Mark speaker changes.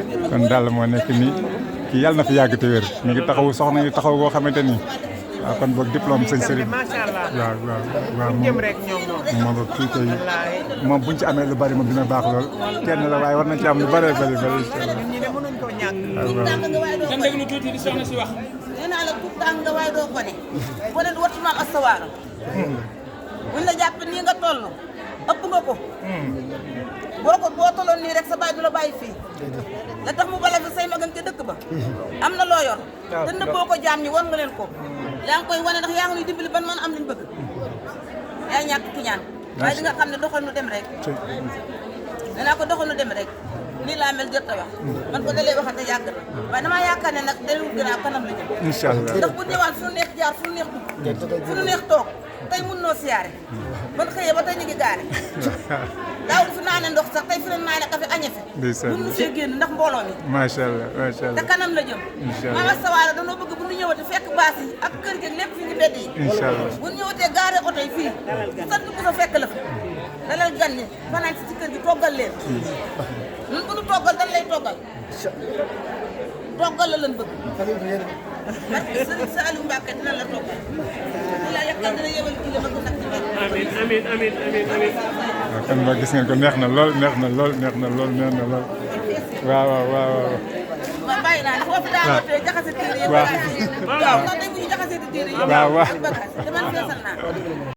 Speaker 1: kon daal moo nekk nii kii yàlla na fi yàgg te wér mi ngi taxaw soxna yi taxaw goo xamante ni waaw kon boog diplôme sëñ Serigne waaw moom boog kii koy moom buñ ci amee lu bari moom dina baax lool kenn la waaye war nañ ci am lu bari bari bari
Speaker 2: kan déglu tuuti di soxna si wax.
Speaker 3: nee naa la tout tàng nga waaye doo gone gone du wattu maam astawaara buñ la jàpp nii nga toll ëpp nga ko boo tolloon nii rek sa baay du la bàyyi fii la tax mu bala fi say magan ca dëkk ba am na loo yor te na boo ko jaam ñi war nga leen ko yaa ngi koy wane ndax yaa ngi nuy dimbali ban mën am liñ bëgg yaa ñàkk ki ñaan waaye di nga xam ne doxal nu dem rek nee naa ko doxal nu dem rek nii laa mel jot a wax man ko dalee waxante yàgg na waaye damaa yaakaar ne nag dalul gën a kanam la jëm
Speaker 1: incha allah
Speaker 3: ndax bu ñëwaat fu nu neex jaar fu nu neex dugg fu nu neex toog tey mun noo siyaare ban xëyee ba tey ñu ngi gaare daaw fi naane ndox sax tey fi leen naane kafe añe fi mun nu see génn ndax mbooloo mi
Speaker 1: macha allah macha allah
Speaker 3: te kanam la jëm maam astawaara danoo bëgg bu ñu ñëwatee fekk baas yi ak kër gi lépp fi ngi bedd yi
Speaker 1: incha allah
Speaker 3: bu ñu ñëwatee gaare oto yi fii sant ko fa fekk la fa dalal gan ñi fanaan si ci kër gi toggal leen ñun bu ñu toggal dañ lay toggal toggal la lan bëgg parce que Sëriñ Saliou Mbacke dina la toggal dina la yàqal dina yebal kii la bëgg nag ci benn
Speaker 2: amiin.
Speaker 1: waaw kon ba gis ngeen ko neex na lool neex na lool neex na lool neex na lool waaw
Speaker 3: ma bàyyi naa ne foofu daa wootee jaxase téere yi
Speaker 1: waaw
Speaker 3: waaw ndax dañ bu ñu jaxasee téere yi
Speaker 1: waaw
Speaker 3: bagage te man feesal naa